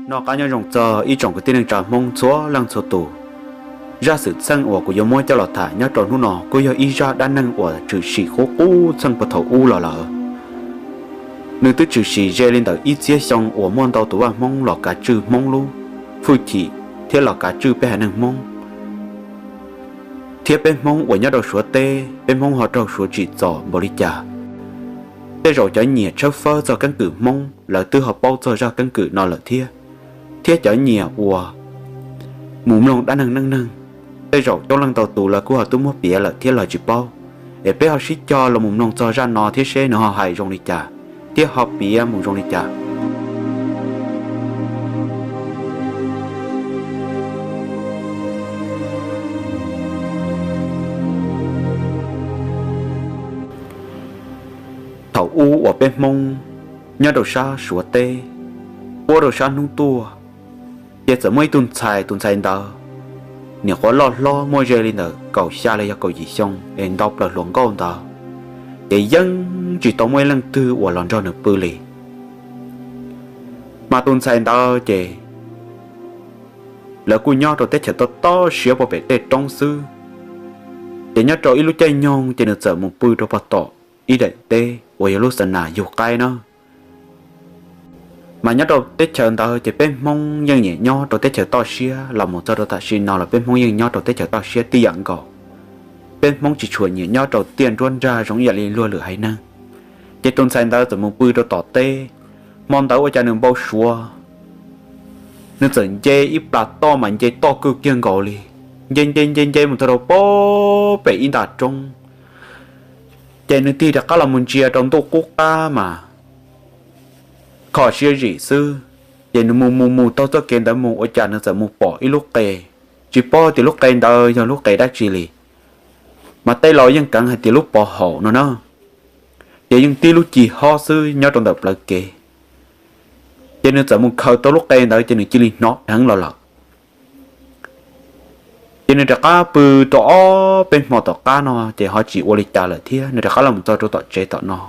Noj qab nyob zoo txog ib tsoom kwv tij neej tsa Hmoob txhua leej txhua tus. Zaj xwm txheej uas kuv yuav muab coj los tham nyob rau hnub no kuj yog ib zaj dab neeg uas tshwm sim qub qub txheej puag thaum ub los lawm. Nws twb tshwm sim ze li ntawm ib txhiab xyoo uas muaj ntau tus vaj Hmoob los kav tswj Hmoob lub hwj chim thiab los kav tswj peb haiv neeg Hmoob, thiab peb Hmoob uas nyob rau Suav teb, peb Hmoob ho raug Suav tsim txom npaum li cas. Tej zaum cov nyiam tshawb fawb txog keeb kwm Hmoob lawv twb ho paub txog zaj keeb kwm no lawm thiab. Thiab cov nyiam uas mus mloog dab neeg neej neeg, tej zaum coob leej ntau tus lawv kuj ho twb muab piav lawm thiab los tsis paub. Es peb ho sib cog los mus mloog txog zaj no thiab seb nws ho hais zoo li cas thiab ho piav mus zoo li cas. Thaum ub uas peb Hmoob nyob rau sab Suav teb, puab rau sab hnub tuaj, ces txawm muaj ib tug ntxhais, tus ntxhais ntawd nyuam qhuav loj hlob muaj ze li ntawm kaum xya los yog kaum yim xyoo es ntau plaws hluas nkauj ntawd, ces yeej tsis tau muaj ib leej twg uas los nrog nws pw li. Mas tus ntxhais ntawd ces lawv kuj nyob rau teb chaws toj toj siab puag pem tej roob xwb. Ces nyob rau ib lub caij nyoog ces nws txawm mus pw rau pog tom ib daim teb uas yog lub xa nas yug qaib na. Mas nyob rau teb chaws ntawd ces peb Hmoob yeej nyiam nyob rau teb chaws toj siab, los mus txog rau tam sim no los peb Hmoob yeej nyob rau teb chaws toj siab tib yam nkaus. Peb Hmoob tsis tshua nyiam nyob rau tiaj nruab nrag zoo ib yam li luag lwm haiv neeg. Ces tus ntxhais ntawd txawm mus pw rau tom teb. Hmo ntawd ua cas nws npau suav, nws txawm nce ib plas toj mas nce toj kwj kiag nkaus li, nce nce nce nce mus txog rau pem ib nta roob. Ces nws tig rov qab los mus ntsia rau ntuj qub qab mas kho siab zim xwb. Ces nws mus mus mus taug txoj kev ntawd mus ua cas nws txawm mus pom ib lub qe, tsis paub tias lub qe ntawd yog lub qe dab tsi li, mas tej laus yeej kheev hais tias lub pov haum no na. Ces yeej tib lub cig hob xwb nyob rau ntawm plawv kev. Ces nws txawm mus khaws tau lub qe ntawd ces nws cia li hnov dheev los lawm. Ces nws rov qab pw rau ob peb hmo tom qab no ces ho tsis ua li cas lawm thiab, nws rov qab los txog rau tom tsev tom no.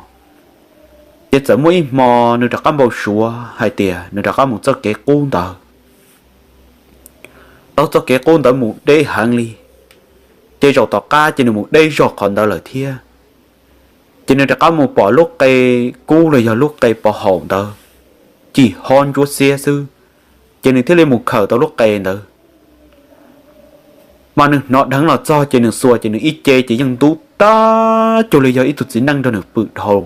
Ces txawm muaj ib hmo nws rov qab npau suav hais tias nws rov qab mus txoj kev qub ntawd. Taug txoj kev qub ntawd mus deb heev li, ces zaum tom qab ces nws mus deb zog qhov ntawd lawm thiab. Ces nws rov qab mus pom lub qe kub los yog lub qe pov haum ntawd cig hob ntsuab xiab xwb, ces nws thiaj li mus khaws tau lub qe ntawd. Mas nws hnov dheev los txog ces nws xuas ces nws ib ce ces yeej ntub tag cuag li yog ib tug txiv neej nrog nws pw dhau.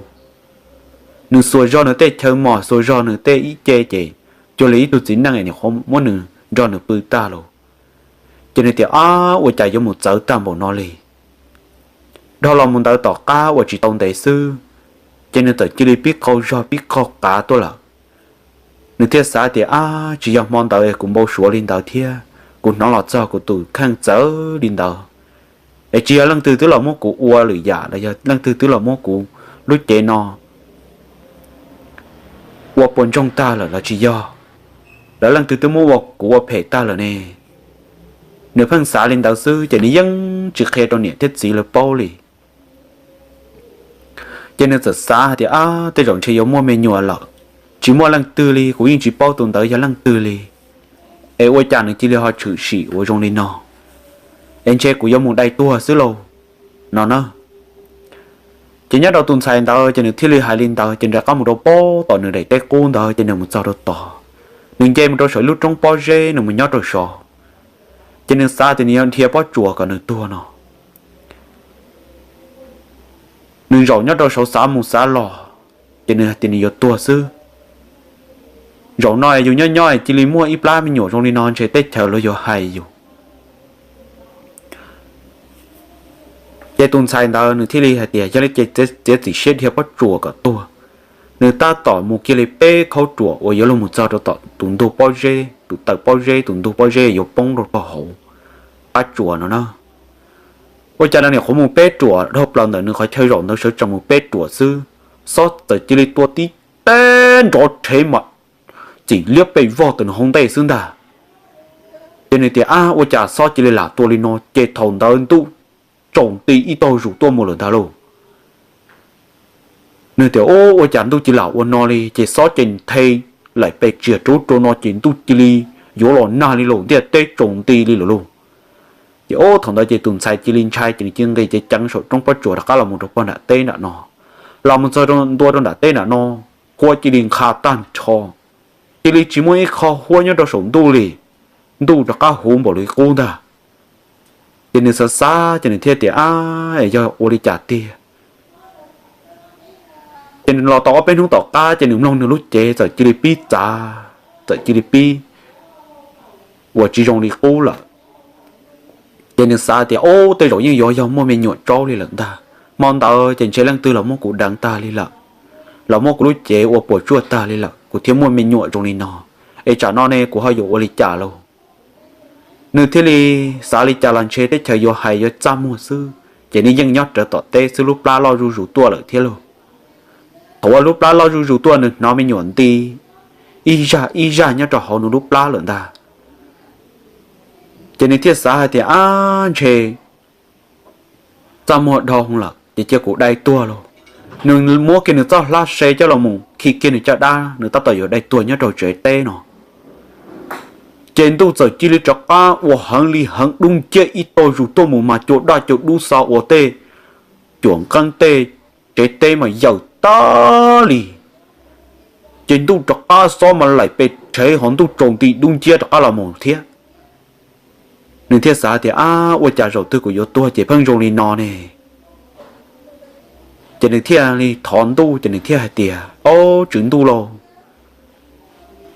Nws xuas zog nws tej chaw mos, xuas zog nws tej ib ce ces cuag li ib tug txiv neej nyuam qhuav muab nws nrog nws pw tag lawm. Ces nws tias, Ab, ua cas yuav mus txawv tag npaum no li? Dhau los mus ntawd tom qab uas tsis tau ntev xwb, ces nws txawm cia li pib qaug zog pib qaug qav tuaj lawm. Nws thiaj xav tias, Ab, tsis yog hmo ntawd kuv npau suav li ntawd thiab, kuv hnov los txog kuv tus kheej txawv li ntawd, es tsis yog leej twg twb los muab kuv ua lwm yam los yog leej twg twb los muab kuv lub cev no ua puas ntsoog tag lawm los tsis yog, lawv leej twg twb muab ua kuv ua phem tag lawm ne. Nws pheej xav li ntawd xwb ces nws yeej tsis qhia rau niam thiab txiv lawv paub li. Ces nws txawm xav hais tias, Ab, tej zaum ntshe yuav muaj me nyuam lawm, tsis muaj leej twg li, kuv yeej tsis paub tus ntawd yog leej twg li, es ua cas nws cia li ho tshwm sim ua zoo li no, es ntshe kuv yuav mus dai tuag xwb lauj, no na. Ces nyob rau tus ntxhais ntawd ces nws thiaj li hais li ntawd ces nws rov qab mus rau pem tom nws daim teb qub ntawd ces nws mus txog rau tod. Nws nce mus rau saum ib lub roob pob zeb nws mus nyob rau saud. Ces nws xav tias nws yuav dhia pob tsuas kom nws tuag no. Nws zaum nyob rau saud xav mus xav los, ces nws hais tias nws yuav tuag xwb. Zaum no yus nyob nyob cia li muaj ib plab me nyuam zoo li no ntshe teb chaws luag yuav hais yus. Ces tus ntxhais ntawd nws thiaj li hais tias yog li ces txiav txim siab dhia pob tsuas kom tuag. Nws tab tom mus kiag li peb khaub ruam uas yuav luag mus txog rau tom tus ntug pob zeb, tus taw pob zeb, tus ntug pob zeb yuav poob rau hauv qab tsuas no na. Ua cas nws nyuam qhuav mus peb ruam dhau plaws ntawm nws qhov chaw zaum ntawd sawv tsees mus peb ruam xwb, xob txawm cia li tua tib teg nrov rhev mas txim liab pes vog tau nws hauv ntej xwb ntag. Ces nws tias, Ab, ua cas xob cia li lam tua li no? Ces thaum ntawd ntuj tsaus nti ib tog zus tuaj mus lawm ntag lauj. Nws tias, Ua cas ntuj cia li lam ua no li? Ces xob ces nthe laim pes tsiag rau ub rau no ces ntuj cia li yuav los nag li lawm, ntiaj teb tsaus nti li lawm lauj. Ces ob thaum ntawd ces tus ntxhais cia li ntshai ces nws cia li nqis ceev ceev saum roob pob tsuas rov qab los mus rau pog nram teb nram no. Los mus txog ntua rau nram teb nram no, kua cia li nqha tag nrho, cia li tsis muaj ib qho huab nyob rau saum ntuj li, ntuj rov qab huv npaum li qub ntag. Ces nws xav xav ces nws thiaj tias, ab, es yog ua li cas tiag? Ces nws los tau ob peb hnub tom qab ces nws mloog nws lub cev txawm cia li pib txav, txawm cia li pib uas tsis zoo li qub lawm. Ces nws xav tias, ub, tej zaum yeej yuav yog muaj me nyuam tsaub li lawm ntag. Hmo ntawd ces ntshe leej twg los muab kuv deev tag li lawm, los muab kuv lub cev ua puas tsuaj tag li lawm kuv thiaj muaj me nyuam zoo li no. Es tsam no ne kuv ho yuav ua li cas lauj? Nws thiaj li xav li cas los ntshe teb chaws yuav hais yuav txaj muag xwb, ces nws yeej nyob rawv tom teb xwb lub plab loj zuj zus tuaj lawm thiab lauj. Thaum uas lub plab loj zuj zus tuaj nws hnov me nyuam nti ib zaj ib zaj nyob rau hauv nws lub plab lawm ntag. Ces nws thiaj xav hais tias, ab, ntshe txaj muag dhau lawm ces cia kuv dai tuag lauj. Nws muab kiag nws txoj hlab se coj los mus khi kiag nws caj dab, nws tab tom yuav dai tuag nyob rau tsev teb no. Ces ntuj txawm cia li rov qab ua heev li heev dub nciab ib tog zus tuaj mus mas cua daj cua dub xo ua tej cuam nqeeb tej tsev teb mas yawm tag li. Ces ntuj rov qab xob mas laim pes rhev hos ntuj tsaus nti dub nciab rov qab los mus thiab. Nws thiaj xav tias, ab, ua cas zaum twg kuv yuav tuag ces pheej zoo li no ne? Ces nws thiaj li thov ntuj ces nws thiaj hais tias, ob, tswv ntuj lauj,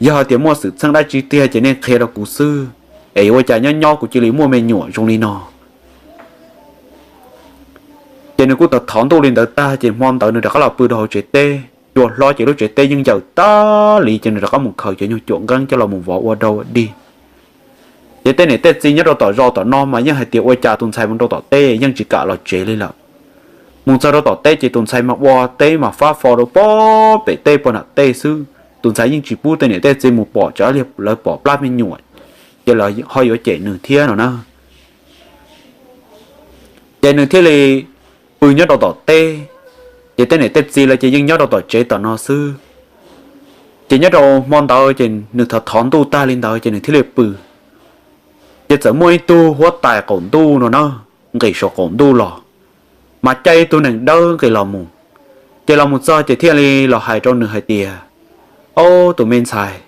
yog hais tias muaj xwm txheej dab tsi tiag ces nej qhia rau kuv xwb, es yuav ua cas nyob nyob kuv cia li muaj me nyuam zoo li no? Ces nws kuj thov thov ntuj li ntawd tag ces hmo ntawd nws rov qab los pw rau hauv tsev teb, cua hlob ces lub tsev teb yeej yawm tag li ces nws rov qab mus khaws cov nyuag cuam nqeeb coj los mus vov ua dau ua dig. Ces tej niam tej txiv nyob rau tom zos tom no mas yeej hais tias ua cas tus ntxhais mus rau tom teb yeej tsis kam los tsev li lawm. Mus txog rau tom teb ces tus ntxhais mas ua teb mas fab fo rau pog pem teb pog nram teb xwb, tus ntxhais yeej tsis pub tej niam tej txiv mus pom tsam lawv pom plab me nyuam ces lawv ho yuav cem nws thiab no na. Ces nws thiaj li pw nyob rau tom teb, ces tej niam tej txiv lawv ces yeej nyob rau tom tsev tom no xwb. Ces nyob rau hmo ntawd ces nws thov thov ntuj tag li ntawd ces nws thiaj li pw. Ces txawm muaj ib tug huab tais qaum ntuj no na, nqis saum qaum ntuj los, mas caij ib tug nees dawb nqis los mus. Ces los mus txog ces thiaj li los hais rau nws hais tias, ob, tus me ntxhais,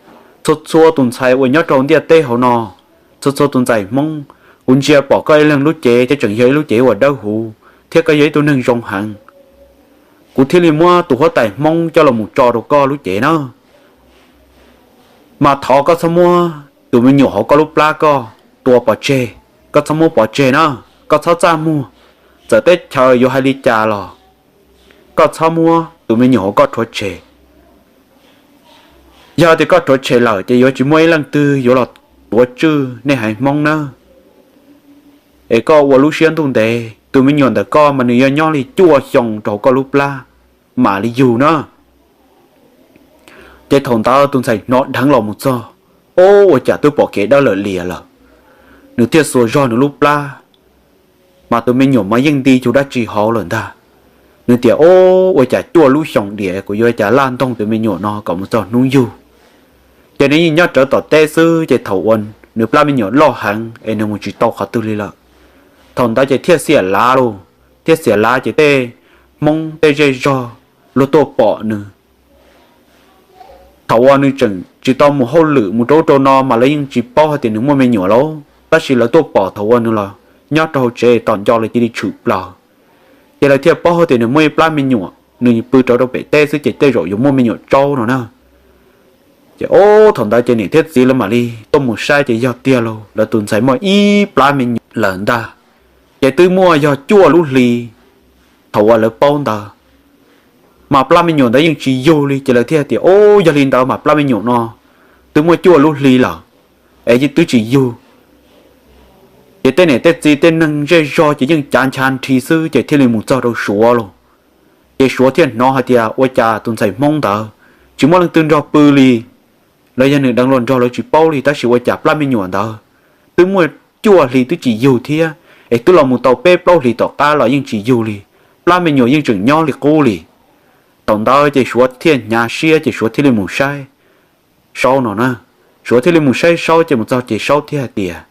txhua txhua tus ntxhais uas nyob rau ntiaj teb hauv no, txhua txhua tus ntxhais Hmoob, kuv ntsia pom koj ib leeg lub cev ces tseem yog ib lub cev uas dawb huv thiab koj yog ib tug neeg zoo heev. Kuv thiaj li muab tus huab tais Hmoob coj los mus tso rau koj lub cev na. Mas thov koj txhob muab tus me nyuam hauv koj lub plab koj tua pov tseg, koj txhob muab pov tseg na, koj txhob txaj muag. Txawm teb chaws yuav hais li cas los koj txhob muab tus me nyuam hauv koj rhuav tshem. Yog tias koj rhuav tshem lawm ces yuav tsis muaj ib leej twg yuav los tuav tswj nej haiv Hmoob nawb. Es koj ua lub siab ntuj ntev, tus me nyuam ntawm koj mas nws yuav nyob li cuaj xyoo rau hauv koj lub plab mam li yug na. Ces thaum ntawd tus ntxhais hnov dheev los mus txog, ob, ua cas twb pom kev dawb lawm lias lawm. Nws thiaj xuas zog nws lub plab, mas tus me nyuam mas yeej nti yug dab tsi hauv lawm ntag. Nws tias, ob, ua cas cuaj lub xyoo diam kuv yuav cas laj ntoog tus me nyuam no kom mus txog hnub yug. Ces nws yeej nyob rawv tom teb xwb ces thaum uas nws plab me nyuam loj heev es nws mus tsis tau qhov twg li lawm, thaum ntawd ces thiaj xiam lav lauj. Thiaj xiam lav ces tej Hmoob tej zej zog luag tuaj pom nws. Thaum uas nws tseem tsis tau mus hauj lwm mus rau ub rau no mas lawv yeej tsis paub hais tias nws muaj me nyuam lauj, tab sis lawv tuaj pom thaum uas nws los nyob rau hauv tsev tom nco lawv cia li tshwm plaws. Ces lawv thiaj paub hais tias nws muaj ib plab me nyuam, nws pw rau rau pem teb xwb ces tej zaum yuav muaj me nyuam tsaub no na. Ces ob, thaum ntawd ces niam thiab txiv lawv mam li tuaj mus saib ces yog tiag lauj, lawv tus ntxhais muaj ib plab me nyuam lawm ntag. Ces twb muaj yog cuaj lub hli thaum uas lawv paub ntawd, mas plab me nyuam ntawd yeej tsis yug li ces lawv thiaj tias, ob, yog li ntawd mas plab me nyuam no twb muaj cuaj lub hli lawm es twb tsis yug. Ces tej niam tej txiv tej neeg zej zog ces yeej cav ncha nrhi xwb ces thiaj li mus txog rau Suav lauj. Ces Suav thiaj hnov hais tias ua cas tus ntxhais Hmoob ntawd tsis muaj leej twg nrog pw li, los yog nws deev luag nrog lawv tsis paub li, tab sis ua cas plab me nyuam ntawd twb muaj cuaj hli twb tsis yug thiab, es twb los mus tau peb plaub hlis tom qab los yeej tsis yug li, plab me nyuam yeej tseem nyob li qub li. Thaum ntawd ces Suav thiaj hnyav siab ces Suav thiaj li mus saib. Saub no na. Suav thiaj li mus saib Saub ces mus txog ces Saub thiaj hais tias,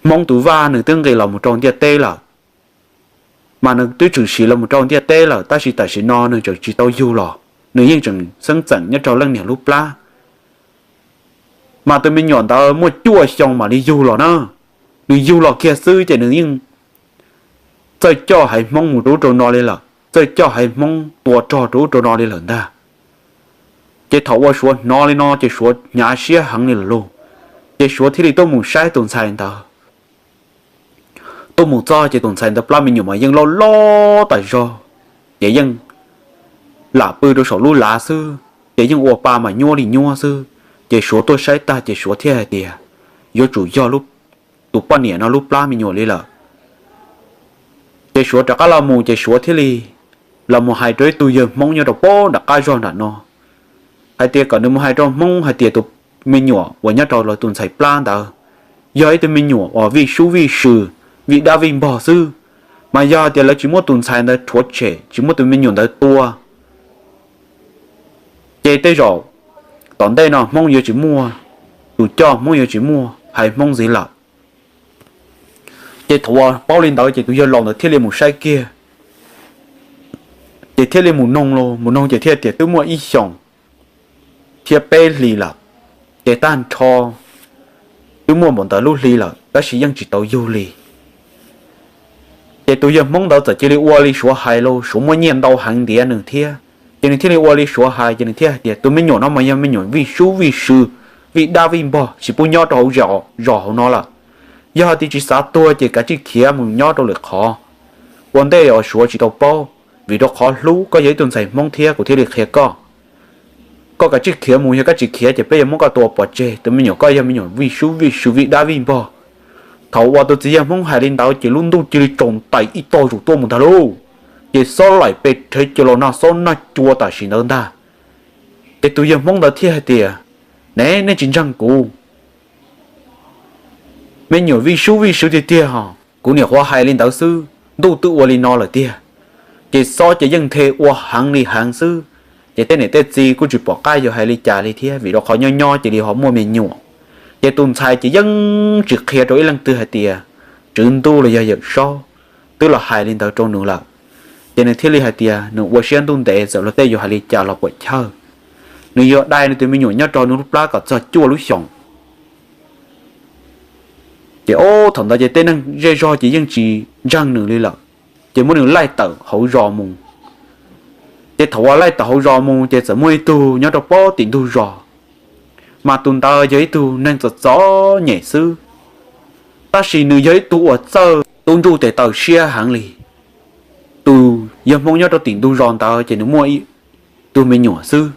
Hmoob tus vaj nws twb nqis los mus rau ntiaj teb lawm, mas nws twb tshwm sim los mus rau ntiaj teb lawm, tab sis tam sim no nws tseem tsis tau yug los, nws yeej tseem xeeb txeem nyob rau leej niam lub plab. Mas tus me nyuam ntawd muaj cuaj xyoo mam li yug los na. Nws yug los kiag xwb ces nws yeej txawj coj haiv Hmoob mus rau ub rau no li lawm, txawj coj haiv Hmoob tua rog rau ub rau no li lawm ntag. Ces thaum uas Suav hnov li no ces Suav hnyav siab heev li lawm lauj. Ces Suav thiaj li tuaj mus saib tus ntxhais ntawd. Tuaj mus txog ces tus ntxhais ntawd plab me nyuam mas yeej loj loj tas zog, ces yeej lam pw rau saum lub lav xwb, ces yeej ua pa mas nyuab li nyuab xwb. Ces Suav tuaj saib tag ces Suav thiaj hais tias, Yuav tsum yog tus poj niam no lub plab me nyuam li lawm. Ces Suav rov qab los mus ces Suav thiaj li los mus hais rau ib tug yawg Hmoob nyob rau pab nram qab zog nram no, hais tias kom nws mus hais rau Hmoob hais tias tus me nyuam uas nyob rau lawv tus ntxhais plab ntawd yog ib tug me nyuam uas vij sub vij sw, vij dab vij npog xwb. Mas yog hais tias lawv tsis muab tus ntxhais ntawd rhuav tshem, tsis muab tus me nyuam ntawd tua, ces tej zaum tom ntej no Hmoob yuav tsis muaj tus coj, Hmoob yuav tsis muaj haiv Hmoob ntxiv lawm. Ces thaum uas paub li ntawd ces tus yawg laus ntawd thiaj li mus saib kiag, ces thiaj li mus noog, mus noog ces thiaj tias twb muaj ib xyoos thiab peb hlis lawm, ces tag nrho twb muaj npaum ntawd lub hli lawm tab sis yeej tsis tau yug li. Ces tus yawg Hmoob ntawd txawm cia li ua li Suav hais los, Suav muaj nyiaj ntau heev ntiav nws thiab, ces nws thiaj li ua li Suav hais, ces nws thiaj hais tias tus me nyuam no mas yog me nyuam vij sub vij sw, vij dab vij npog, tsis pub nyob rau hauv zos hauv no lawm. Yog hais tias tsis xav tuag ces kav tsij khiav mus nyob rau lwm qhov, ua ntej uas Suav tsis tau paub, vim rau qhov hlub koj yog ib tug ntxhais Hmoob thiab kuv thiaj li qhia koj. Koj kav tsij khiav mus, yog koj tsis khiav ces peb yuav muab koj tua pov tseg, tus me nyuam koj yog me nyuam vij sub vij sw, vij dab vij npog. Thaum uas tus txiv yawg Hmoob hais li ntawd ces lub ntuj cia li tsaus ntais ib tog zuj zus tuaj mus ntag lauj. Ces xob laim pes rhe cia los nag xob nag cua tam sim ntawd ntag. Ces tus yawg Hmoob ntawd thiaj hais tias, Ne, nej tsis ntseeg kuv, me nyuam vij sub vij sw tiag tiag ho. Kuv niam qhuav hais li ntawd xwb, ntuj twb ua li no lawm tiag. Ces xob ces yeej nthe ua heev li heev xwb. Ces tej niam tej txiv kuj tsis pom qab yuav hais li cas li thiab, vim rau qhov nyob nyob cia li ho muaj me nyuam. Ces tus ntxhais ces yeej tsis qhia rau ib leej twg hais tias tswv ntuj los yog Yawm Saub twb los hais li ntawd rau nws lawm. Ces nws thiaj li hais tias nws ua siab ntuj ntev, txawm luag tej yuav hais li cas los puam chawj, nws yuav dai nws tus me nyuam nyob rau nws lub plab kom txog cuaj lub xyoos. Ces ob thaum ntawd ces tej neeg zej zog ces yeej tsis ntseeg nws li lawm, ces muab nws laij tawm hauv zos mus. Ces thaum uas laij tawm hauv zos mus ces txawm muaj ib tug nyob rau pab tim ntug zos, mas tus ntawd yog ib tug neeg txom txom nyem xwb, tab sis nws yog ib tug uas txawj tub ntsuj tes taw siab heev li. Tus yawg Hmoob nyob rau tim ntug zos ntawd ces nws muaj ib tug me nyuam xwb.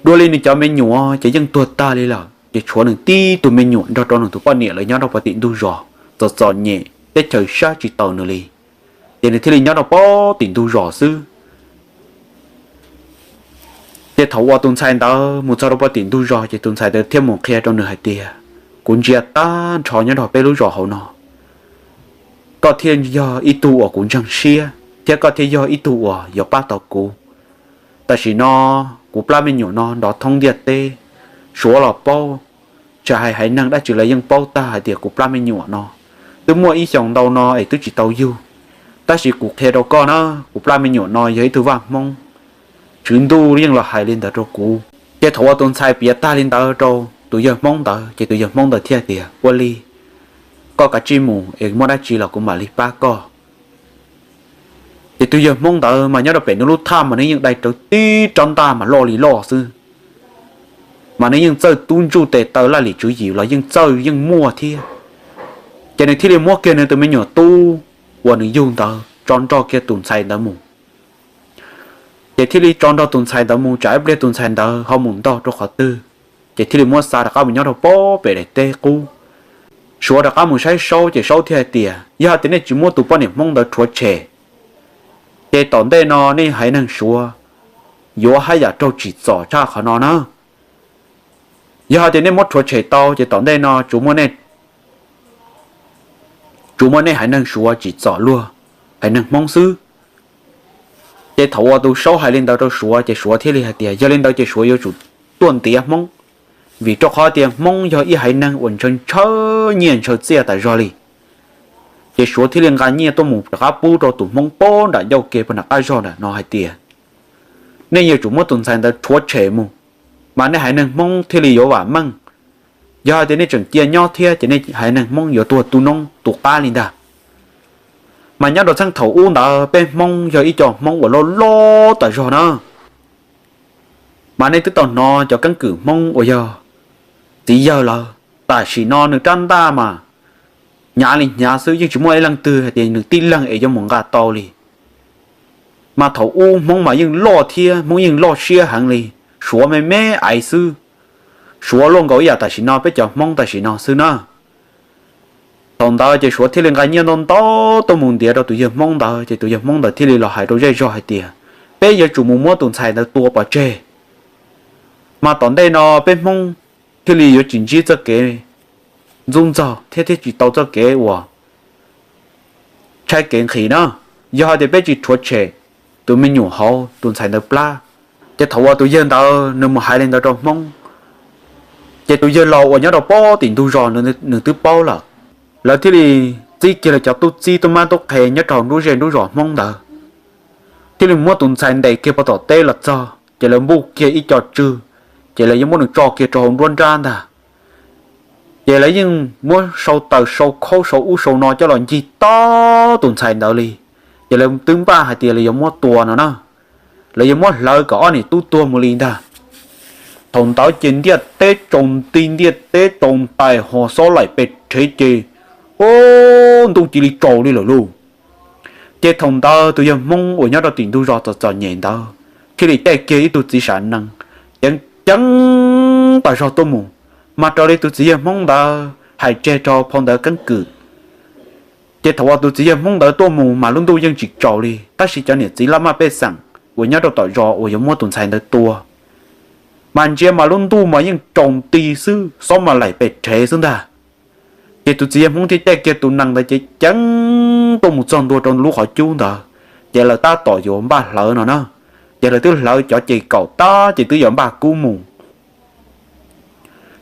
Dua li nws cov me nyuam ces yeej tuag tag li lawm, ces tshuav nws tib tug me nyuam nrog rau nws tus poj niam lawv nyob rau pab tim ntug zos, txom txom nyem teb chaws sab tsis taus nws li, ces nws thiaj li nyob rau pab tim ntug zos xwb. Ces thaum uas tus ntxhais ntawd mus txog rau pab tim ntug zos ces tus ntxhais ntawd thiaj mus qhia rau nws hais tias, Kuv ntsia tag nrho nyob rau peb lub zos hauv no, koj thiaj yog ib tug uas kuv ntseeg siab thiab koj thiaj yog ib tug uas yuav pab tau kuv. Tam sim no kuv plab me nyuam no nrov thoob ntiaj teb, Suav los paub, tsis hais haiv neeg dab tsi los yeej paub tag hais tias kuv plab me nyuam no twb muaj ib xyoos ntau no es twb tsis tau yug. Tab sis kuv qhia rau koj na, kuv plab me nyuam no yog ib tug vaj Hmoob, tswv ntuj yeej los hais li ntawd rau kuv. Ces thaum uas tus ntxhais piav tag li ntawd rau tus yawg Hmoob ntawd ces tus yawg Hmoob ntawd thiaj tias, Ua li, koj kav tsij mus es muaj dab tsi los kuv mam li pab koj. Ces tus yawg Hmoob ntawd mas nyob rau pem nws lub thaj mas nws yeej dai rawv tib rab ntaj mas loj li loj xwb, mas nws yeej txawj tub ntsuj tes taw laj lim tswv yim los yeej txawj yeej muaj thiab. Ces nws thiaj li muab kiag nws tus me nyuam tub uas nws yug ntawd tso nrog kiag tus ntxhais ntawd mus. Ces thiaj li tso nrog tus ntxhais ntawd mus, tsam ib pliag tus ntxhais ntawd ho mus ntog rau qhov twg, ces thiaj li muab xa rov qab mus nyob rau pab pem daim teb qub. Suav rov qab mus saib Saub ces Saub thiaj hais tias, Yog hais tias nej tsis muab tus poj niam Hmoob ntawd rhuav tshem, ces tom ntej no nej haiv neeg Suav yuav haj yam raug tsim txom tshaj qhov no na. Yog hais tias nej muab rhuav tshem tau ces tom ntej no tsuas muaj nej haiv neeg Suav tsim txom luag haiv neeg Hmoob xwb. Ces thaum uas tus saub hais li ntawd rau Suav ces Suav thiaj li hais tias yog li ntawd ces Suav yuav tsum tuaj ntiav Hmoob, vim rau qhov tias Hmoob yog ib haiv neeg uas ntshaw ntshaw nyiaj ntshaw txiaj tas zog li. Ces Suav thiaj li nqa nyiaj tuaj mus rov qab pub rau tus Hmoob pab nram ncauj ke pag nram qab zog nram no hais tias nej yuav tsum muab tus ntxhais ntawd rhuav tshem mus, mas nej haiv neeg Hmoob thiaj li yuav vam meej. Yog hais tias nej tseem cia nyob thiab ces nej haiv neeg Hmoob yuav tuag tu noob tu qab li ntag. Mas nyob rau txheej thaum ub ntawd peb Hmoob yog ib co Hmoob uas loj loj tas zog na. Mas nej twb tau hnov cov keeb kwm Hmoob uas yog txiv yawg lawm, tam sim no nws rab ntaj mas hnyav li hnyav xwb, yeej tsis muaj ib leej twg hais tias nws tib leeg es yuav mus nqa tau li. Mas thaum ub Hmoob mas yeej loj thiab Hmoob yeej loj siab heev li, Suav me me aiv xwb. Suav luaj nkaus ib yam tam sim no peb cov Hmoob tam sim no xwb na. Thaum ntawd ces Suav thiaj li nqa nyiaj ntau ntau tuaj mus ntiav rau tus yawg Hmoob ntawd, ces tus yawg Hmoob ntawd thiaj li los hais rau zej zog hais tias peb yuav tsum mus muab tus ntxhais ntawd tua pov tseg, mas tom ntej no peb Hmoob thiaj li yuav tsis ntsib txoj kev ntxub ntxaug thiab thiaj tsis tau txoj kev uas tshaib kev nqhis na. Yog hais tias peb tsis rhuav tshem tus me nyuam hauv tus ntxhais ntawd plab. Ces thaum uas tus yawg ntawd nws mus hais li ntawd rau Hmoob, ces tus yawg laus uas nyob rau pem tim ntug zos nws twb paub lawm. Lawv thiaj li txib kiag lawv cov tub txib tub mab tub qhe nyob rau nruab zej nruab zos Hmoob ntawd, thiaj li muab tus ntxhais ntes kiag pov tom teb los txog ces lawv npuj kiag ib co tswg, ces lawv yeej muab nws tso kiag rau hauv nruab nrab ntag. Ces lawv yeej muab sau taws sau khaub sau ub sau no coj los ncig tau tus ntxhais ntawd li. Ces lawv twb npaj hais tias lawv yuav muab tua no na, lawv yuav muab hlawv kom ob niam tub tuag mus li ntag. Thaum ntawd ces ntiaj teb tsaus nti, ntiaj teb tsaus ntais, ho xob laim pes rhev ces, o, ntuj cia li tsaus li lawm lauj. Ces thaum ntawd tus yawg Hmoob uas nyob rau tim ntug zos txom txom nyem ntawd thiaj li caij kiag ib tug txiv sam nees ceev ceev tas zog tuaj mus, mas raws li tus txiv yawg Hmoob ntawd hais tseg rau phau ntawv keeb kwm. Ces thaum uas tus txiv yawg Hmoob ntawd tuaj mus mas lub ntuj yeej tsis tsaus li, tab sis cov niam txiv laj maj pej xeem uas nyob rau tom zos uas yuav muab tus ntxhais ntawd tua, mas ntsia mas lub ntuj mas yeej tsaus nti xwb, xob mas laim pes rhev xwb ntag. Ces tus txiv yawg Hmoob thiaj caij kiag tus nees ntawd ceev ceev tuaj mus txog ntua rau lub qhov cub ntawd, ces lawv tab tom yuav npaj hlawv no na. Ces lawv twb hlawv cov ces kaum tag ces twb yuav npaj kub mus.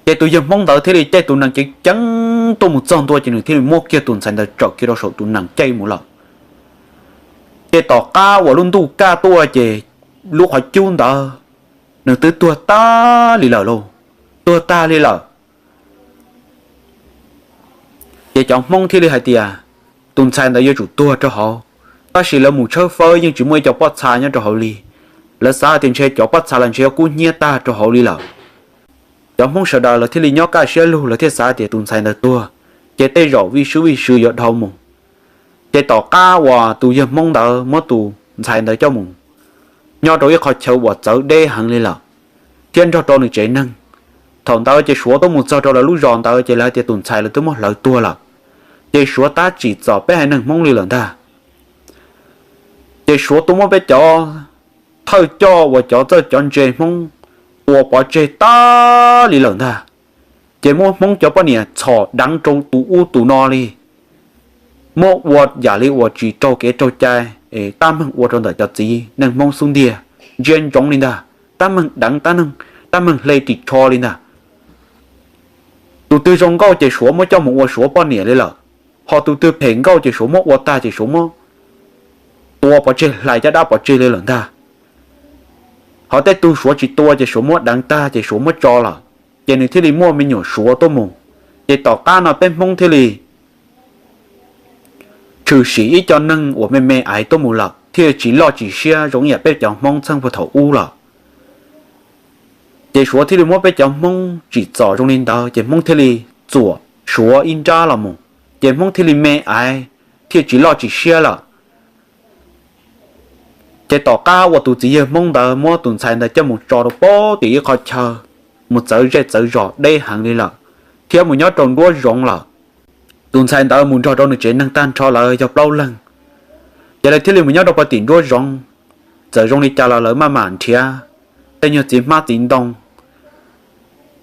Ces tus yawg Hmoob ntawd thiaj li caij tus nees ceev ceev tuaj mus txog ntua ces nws thiaj li muab kiag tus ntxhais ntawd tsawm kiag rau saum tus nees caij mus lawm. Ces tom qab uas lub ntuj kaj tuaj ces lub qhov cub ntawd nws twb tuag tag li lawm lauj, tuag tag li lawm. Ces cov Hmoob thiaj li hais tias tus ntxhais ntawd yuav tsum tuag rau hauv, tab sis lawv mus tshawb fawb yeej tsis muaj ib co pob txha nyob rau hauv li. Lawv xav tias ntshe cov pob txha los ntshe yuav kub hnyiab tag rau hauv li lawm. Cov Hmoob sawv daws lawv thiaj li nyob kaj siab lug, lawv thiaj xav tias tus ntxhais ntawd tuag ces tej zaum vij sub vij sw yuav dhau mus. Ces tom qab uas tus yawg Hmoob ntawd muab tus ntxhais ntawd coj mus nyob rau ib qho chaw uas txawv deb heev li lawm, thiab nrog rau nws tsev neeg. Thaum ntawd ces Suav tuaj mus txog rau lawv lub zos ntawd ces lawv hais tias tus ntxhais lawv twb muab hlawv tuag lawm. Ces Suav tab tsim txom peb haiv neeg Hmoob li lawm ntag. Ces Suav tuaj muab peb cov thawj coj uas cov txawj cov ntse Hmoob tua pov tseg tag li lawm ntag. Ces muab Hmoob cov poj niam txhom deev rau tus ub tus no li, muab ua yam li uas tsis raug kev raug cai, tab meeg ua rau ntawm cov txiv neej Hmoob xub ntiag ntsia ntsoov li ntag, tab meeg deev, tab meeg hle ris tsho li ntag. Tus twg zoo nkauj ces Suav muab coj mus ua Suav poj niam li lawm, ho tus twg phem nkauj ces Suav muab ua tag ces Suav muab tua pov tseg, hlais caj dab pov tseg li lawm ntag. Ho tej tug Suav tsis tua ces Suav muab deev tag ces Suav muab tso lawm, ces nws thiaj li muaj me nyuam Suav tuaj mus. Ces tom qab no peb Hmoob thiaj li tshwm sim ib co neeg uas me me aiv tuaj mus lawm thiaj tsis loj tsis siab zoo ib yam peb cov Hmoob txheej puag thaum ub lawm. Ces Suav thiaj li muab peb cov Hmoob tsim txom zoo li ntawd ces Hmoob thiaj li txuam Suav ib nrab los mus, ces Hmoob thiaj li me aiv thiaj tsis loj tsis siab lawm. Ces tom qab uas tus txiv yawg Hmoob ntawd muab tus ntxhais ntawd coj mus tso rau pem tim ib qho chaw, mus txawv zej txawv zos deb heev li lawm, thiab mus nyob rau nruab zoov lawm. Tus ntxhais ntawd mus nrog rau nws tsev neeg tag nrho lawv yog plaub leeg, ces lawv thiaj li mus nyob rau pem tim nruab zoov. Txawm zoo li cas los lawv maj mam nrhiav tej nyuag txiv hmab txiv ntoo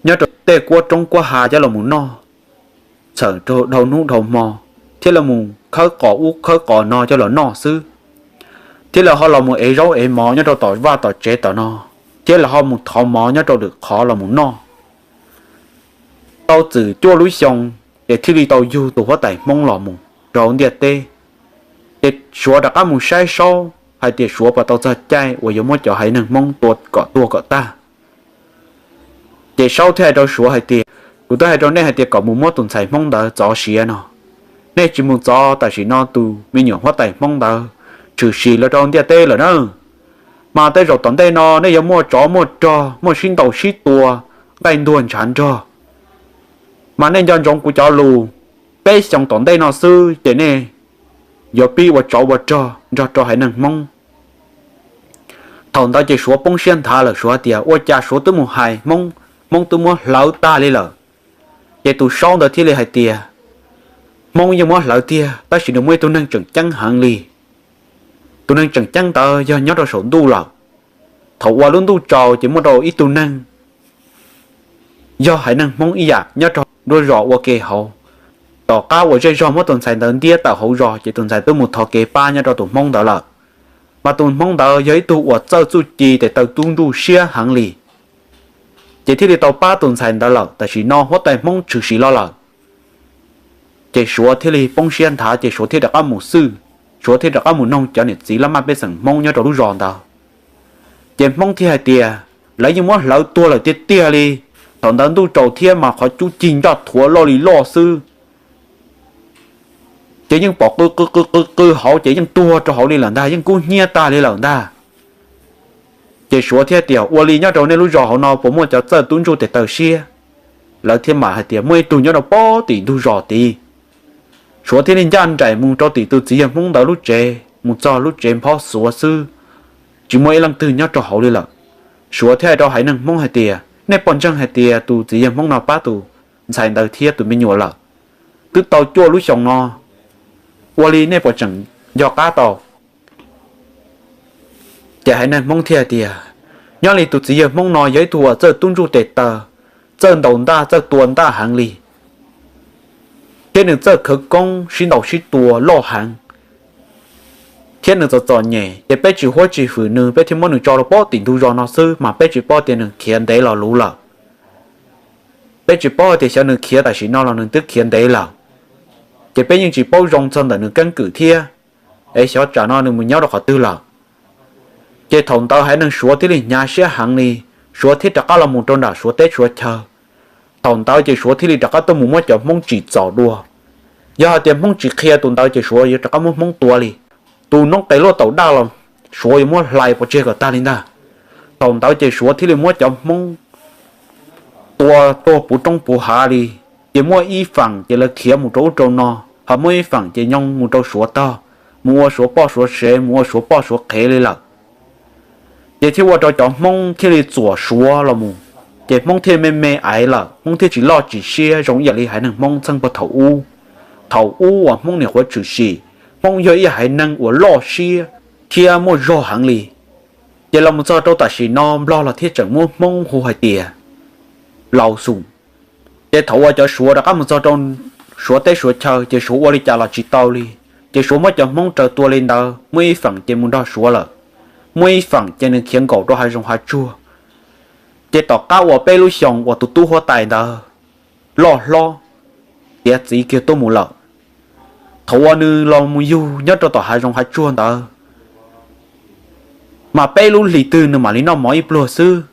nyob rau tej kuab roob kuab hav coj los mus noj, txhawm dhau hnub dhau hmo, thiab lawv mus khawb qos ub khawb qos no coj los noj xwb. thiab lawv ho los mus ev zaub ev mov nyob rau tom vaj tom tsev tom no, thiab lawv ho mus thov mov nyob rau lwm qhov los mus noj. Tau txwm cuaj lub xyoo, ces thiaj li tau yug tus huab tais Hmoob los mus rau hauv ntiaj teb. Ces Suav rov qab mus saib saub hais tias Suav puas tau txog caij uas yuav muab cov haiv neeg Hmoob tua kom tuag kom tag. Ces saub thiaj hais rau Suav hais tias, kuv twb hais rau nej hais tias kom mus muab tus ntxhais Hmoob ntawd txov siav no, nej tsis mus txov, tam sim no tus me nyuam huab tais Hmoob ntawd tshwm sim los rau ntiaj teb lawm na. Mas tej zaum tom ntej no nej yuav muaj tsov muaj rog, muaj sib ntaus sib tua, nqaij ntuag ntshav nrog. Mas nej nco ntsoov kuv cov lus, peb xyoos tom ntej no xwb ces nej yuav pib ua tsov ua rog nrog rau haiv neeg Hmoob. Thaum ntawd ces Suav poob siab nthav lawm, Suav tias ua cas Suav twb mus hais Hmoob, Hmoob twb muab hlawv tag li lawm. Ces tus saub ntawd thiaj li hais tias, Hmoob yeej muab hlawv tiag, tab sis nws muaj ib tug neeg tseem ceeb heev li. Tus neeg tseem ceeb ntawd yog nyob rau saum ntuj lawm. Thaum uas lub ntuj tsaus ces muaj rau ib tug neeg yog haiv neeg Hmoob ib yam nyob rau nruab zos ua ke hauv. Tom qab uas zej zog muab tus ntxhais ntawd ntiab tawm hauv zos ces tus ntxhais twb mus thov kev pab nyob rau tus Hmoob ntawd lawm. Mas tus Hmoob ntawd yog ib tug uas txawj txuj ci tes taw tub ntsuj siab heev li, ces thiaj li tau pab tus ntxhais ntawd lawm. Tam sim no huab tais Hmoob tshwm sim los lawm, ces Suav thiaj li poob siab nthav, ces Suav thiaj rov qab mus xwb. Suav thiaj rov qab mus noog cov niam txiv laj maj pej xeem Hmoob nyob rau lub zos ntawd. Ces Hmoob thiaj hais tias, lawv yeej muab hlawv tuag lawm tiag tiag li. Thaum ntawd ntuj tsaus thiab mas qhov cub cig nraj thuav loj li loj xwb, ces yeej pom qw qw qw qw qw hauv ces yeej tuag rau hauv li lawm ntag, yeej kub hnyiab tag li lawm ntag. Ces Suav thiaj tias, ua li nyob rau nej lub zos hauv no puas muaj cov txawj tub ntsuj tes taw siab? Lawv thiaj mam hais tias, muaj ib tug nyob rau pob tim ntug zos tid. Suav thiaj li ncaj nraim mus rau tim tus txiv yawg Hmoob ntawd lub tsev, mus txog lub tsev nphob xuav xwb, tsis muaj ib leej twg nyob rau hauv li lawm. Suav thiaj hais rau haiv neeg Hmoob hais tias, nej puas ntseeg hais tias tus txiv yawg Hmoob no pab tus ntxhais ntawd thiab tus me nyuam lawm? Twb tau cuaj lub xyoo no, ua li nej puas tseem nco qab tau? Ces haiv neeg Hmoob thiaj tias, nyob li tus txiv yawg Hmoob no yog ib tug uas txawj tub ntsuj tes taw, txawj ntaus ntaj txawj tua ntaj heev li, thiab nws txawj khawv koob sib ntaus sib tua loj heev, thiab nws txom txom nyem, ces peb tsis huab tsis hwm nws, peb thiaj muab nws tso rau pob tim ntug zos no xwb, mas peb tsis paub tias nws khiav ntev los luv lawm. Peb tsis paub tias xyov nws khiav tam sim no los nws twb khiav ntev lawm. Ces peb yeej tsis paub zoo txog ntawm nws keeb kwm thiab, es xyov tsam no nws mus nyob rau qhov twg lawm. Ces thaum ntawd haiv neeg Suav thiaj li hnyav siab heev li, Suav thiaj rov qab los mus rau nram Suav teb Suav chaw. Thaum ntawd ces Suav thiaj li rov qab tuaj mus muab cov Hmoob tsim txom dua. Yog hais tias Hmoob tsis qhia tus ntawd ces Suav yuav rov qab muab Hmoob tua li. Tus noob qes luaj taum daj los Suav yuav muab hlais pov tseg kom tag li ntag. Thaum ntawd ces Suav thiaj li muab cov Hmoob tua tuag puv roob puv hav li. Ces muaj ib feem ces lawv khiav mus rau ub rau no, ho muaj ib feem ces nyob mus rau Suav tog, mus ua Suav poj Suav sev, mus ua Suav poj Suav qhev li lawm. Ces thiaj ua rau cov Hmoob thiaj li txuam Suav los mus, ces Hmoob thiaj me me aiv lawm, Hmoob thiaj tsis loj tsis siab zoo ib yam li haiv neeg Hmoob txheej puag thaum ub. Thaum ub uas Hmoob nyuam qhuav tshwm sim, Hmoob yog ib haiv neeg uas loj siab thiab muaj zog heev li. Ces los mus txog rau tam sim no Nplog los thiaj tseem muab Hmoob hu hais tias Laus Xum. Ces thaum uas cov Suav rov qab mus txog rau Suav teb Suav chaw ces Suav ua li cas los tsis tau li. Ces Suav muab cov Hmoob raws tua li ntawd, muaj ib feem ces mus nrog Suav lawm, muaj ib feem ces nws khiav nkaum rau hav zoov hav tsuag. Ces tom qab uas peb lub xyoos uas tus tub huab tais ntawd loj hlob tiav txiv kiag tuaj mus lawm, thaum uas nws los mus yug nyob rau tom hav zoov hav tsuag ntawd, mas peb lub hlis twg nws mam li noj mov ib pluag xwb,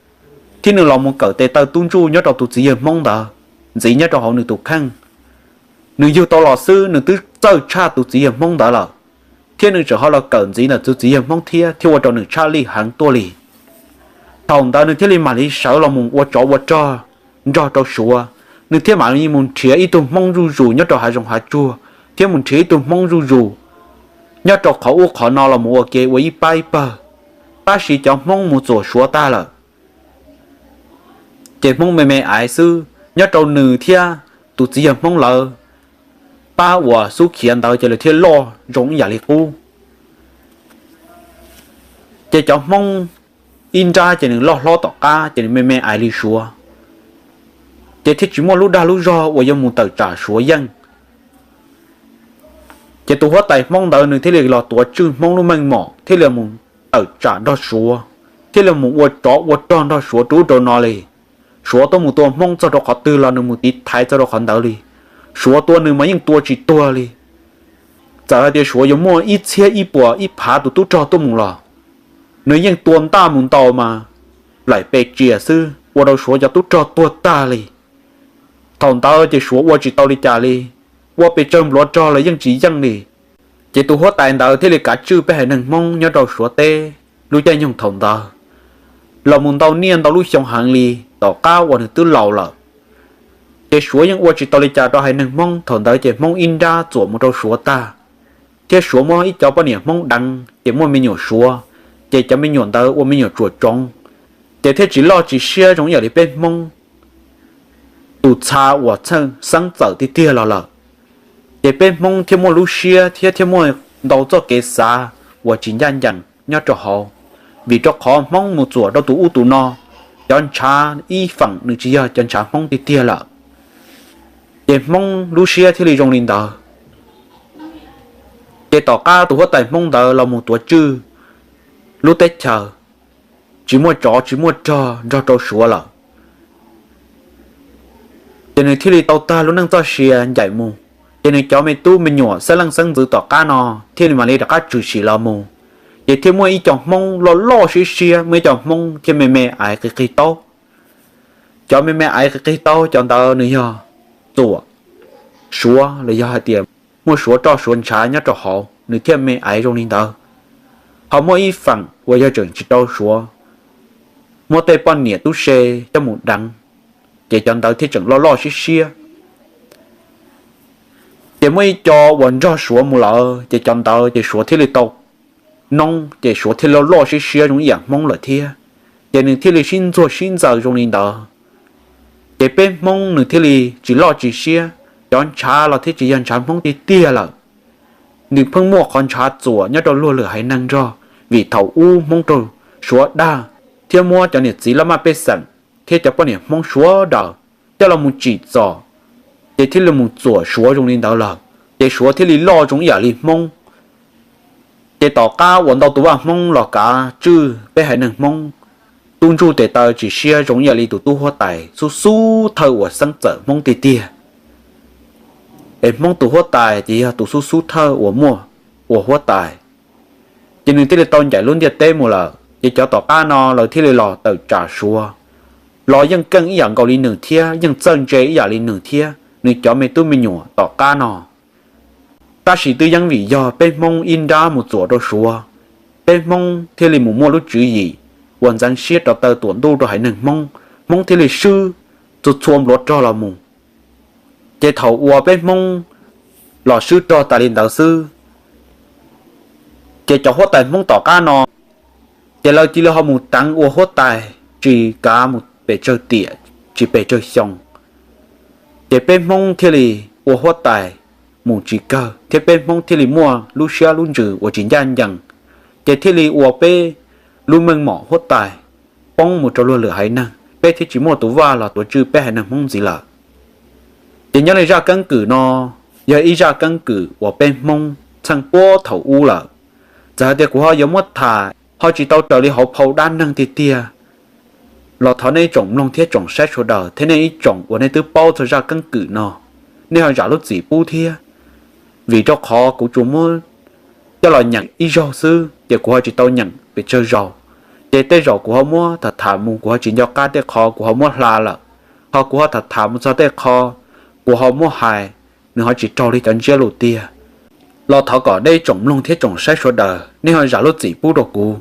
thiab nws los mus kawm tes taw tub ntsuj nyob rau tus txiv yawg Hmoob ntawd ntxiv nyob rau hauv nws tus kheej. Nws yug tau los xwb nws twb txawj tshaj tus txiv yawg Hmoob ntawd lawm, thiab nws tseem ho los kawm ntxiv ntawm tus txiv yawg Hmoob thiab thiaj ua rau nws tshaj lij heev tuaj li. Thaum ntawd nws thiaj li mam li sawv los mus ua tsov ua rog nrog rau Suav. Nws thiaj mam li mus nrhiav ib tug Hmoob zuj zus nyob rau hav zoov hav tsuag, thiab mus nrhiav ib tug Hmoob zuj zus nyob rau qhov ub qhov no los mus ua ke ua ib pab ib pawg. Tab sis cov Hmoob mus txuam Suav tag lawm, ces Hmoob me me aiv xwb, nyob rau nws thiab tus txiv yawg Hmoob lawv pab uas xub khiav ntawd ces lawv thiaj loj zoo ib yam li qub. Ces cov Hmoob ib nrab ces nws loj hlob tom qab ces nws me me aiv li Suav, ces thiaj tsis muaj lub dag lub zog uas yuav mus tawm tsam Suav yeej. Ces tus huab tais Hmoob ntawd nws thiaj li los tuav tswj Hmoob lub meej mom thiaj li mus tawm tsam nrog Suav, thiaj li mus ua tsov ua rog nrog Suav rau ub rau no li. Suav tuaj mus tua Hmoob txog rau qhov twg los nws mus tiv thaiv txog rau qhov ntawd li. Suav tua nws mas yeej tua tsis tuag li. Txawm hais tias Suav yuav muaj ib txhiab ib puas ib phav tus tub rog tuaj mus los nws yeej tua ntaj mus ntaus mas laim pes tsias xwb ua rau Suav cov tub rog tuag tag li. Thaum ntawd ces Suav ua tsis tau li cas li, ua pes tsawg npluav rog los yeej tsis yeej li. Ces tus huab tais ntawd thiaj li kav tswj peb haiv neeg Hmoob nyob rau Suav teb lub caij nyoog thaum ntawd los mus ntau niaj ntau lub xyoo heev li, tom qab uas nws twb laus lawm. Ces Suav yeej ua tsis tau li cas rau haiv neeg Hmoob. Thaum ntawd ces Hmoob ib nrab txuam mus rau Suav tag, thiab Suav muab ib co poj niam Hmoob deev ces muaj me nyuam Suav, ces cov me nyuam ntawd ua me nyuam tsuam tsoov, ces thiaj tsis loj tsis siab zoo ib yam li peb Hmoob tus txha uas txheej xeeb txawm tiag tiag los lawm. Ces peb Hmoob thiaj muaj lub siab thiab thiaj muaj ntau txoj kev xav uas tsis ncaj ncees nyob rau hauv, vim rau qhov Hmoob mus txuam rau tus ub tus no, cov ntshav ib feem nws tsis yog cov ntshav Hmoob tiag tiag lawm. Ces Hmoob lub siab thiaj li zoo li ntawd. Ces tom qab tus huab tais Hmoob ntawd los mus tuav tswj lub teb chaws, tsis muaj tsov tsis muaj rog nrog rau Suav lawm, ces nws thiaj li tau tag lub neej txoj sia ncaim mus. Ces nws cov me tub me nyuam xeeb leej xeeb ntxwv tom qab no thiaj li mam li rov qab tshwm sim los mus. Ces thiaj muaj ib co Hmoob loj loj siab siab, muaj ib co Hmoob thiaj me me aiv qig qig taub. Cov me me aiv qig qig taub cov ntawd nws yog txuam Suav los yog hais tias muaj Suav roj Suav ntshav nyob rau hauv nws thiaj me aiv zoo li ntawd. Ho muaj ib feem uas yog tseem tsis rau Suav, muab tej poj niam tub se coj mus deev, ces cov ntawd thiaj tseem loj loj siab siab. Ces muaj ib co uas nrog Suav mus lawm, ces cov ntawd ces Suav thiaj li tau noob, ces Suav thiaj li loj siab siab zoo ib yam Hmoob lawm thiab. Ces nws thiaj li sib ntxuag sib ntxaws zoo li ntawd. Ces peb Hmoob nws thiaj li tsis loj tsis siab, cov ntshav los thiaj tsis yog ntshav Hmoob tiag tiag lawm. Nws pheej muaj qhov ntshav txuam nyob rau luag lwm haiv neeg nrog, vim thaum ub Hmoob raug Suav dag thiab muab cov niam txiv laj maj pej xeem thiab cov poj niam Hmoob sawv daws coj los mus tsim txom, ces thiaj li mus txuam Suav zoo li ntawd lawm, ces Suav thiaj li loj zoo ib yam li Hmoob. Ces tom qab uas ntau tus vaj Hmoob los kav tswj peb haiv neeg Hmoob, tub ntsuj tes taw tsis siab zoo ib yam li tus tub huab tais xub xub thawj uas xeeb txawm Hmoob tiag tiag. Es Hmoob tus huab tais ces yog tus xub xub thawj uas muaj ua huab tais. Ces nws thiaj li tau ncaim lub ntiaj teb mus lawm, ces cov tom qab no lawv thiaj li los tawm tsam Suav, los yeej keej ib yam nkaus li nws thiab yeej txawj ntse ib yam li nws thiab nws cov me tub me nyuam tom qab no. Tab sis twb yeej vim yog peb Hmoob ib nrab mus txuam rau Suav, peb Hmoob thiaj li mus muaj lub tswv yim uas ntxeev siab rov taw tuam ntuj rau haiv neeg Hmoob, Hmoob thiaj li swb txhua txhua npluav rog los mus. Ces thaum uas peb Hmoob los swb rog tas li ntawd xwb, ces cov huab tais Hmoob tom qab no, ces lawv cia li ho mus teev ua huab tais tsis kav mus pes tsawg tiam, tsis pes tsawg xyoo. Ces peb Hmoob thiaj li ua huab tais mus tsis kawg thiab peb Hmoob thiaj li muaj lub siab lub ntsws uas tsis ncaj ncees, ces thiaj li ua peb lub meej mom huab tais poob mus rau luag lwm haiv neeg, peb thiaj tsis muaj tus vaj los tuav tswj peb haiv neeg Hmoob ntxiv lawm. Ces nyob li zaj keeb kwm no yog ib zaj keeb kwm uas peb Hmoob txheej puag thaum ub lawm. Txawm hais tias kuv ho yuav muab tham ho tsis tau raws li hauv phau dab neeg tiag tiag los thov nej tsoom mloog thiab tsoom saib sawv daws thiab nej ib tsoom uas nej twb paub txog zaj keeb kwm no, nej ho zam lub txim pub thiab. Vim rau qhov kuv tsuas muab coj los nyeem ib zaug xwb ces kuv ho tsis tau nyeem pes tsawg zaus, ces tej zaum kuv ho muab tham tham mus kuv ho tsis nco qab tej qhov kuv ho muab hla lawm, ho kuv ho tham tham mus txog tej qho kuv ho muab hais nws ho tsis raug li cov ntsiab lus tiag, los thov kom nej tsoom mloog thiab tsoom saib sawv daws nej ho zam lub txim pub rau kuv.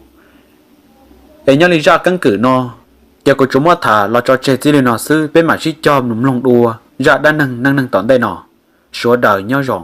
Es nyob li zaj keeb kwm no, ces kuv tsuas muab tham los tso tseg txij li no xwb, peb mam sib cog mus mloog dua zaj dab neeg neej neeg tom ntej no. Sawv daws nyob zoo.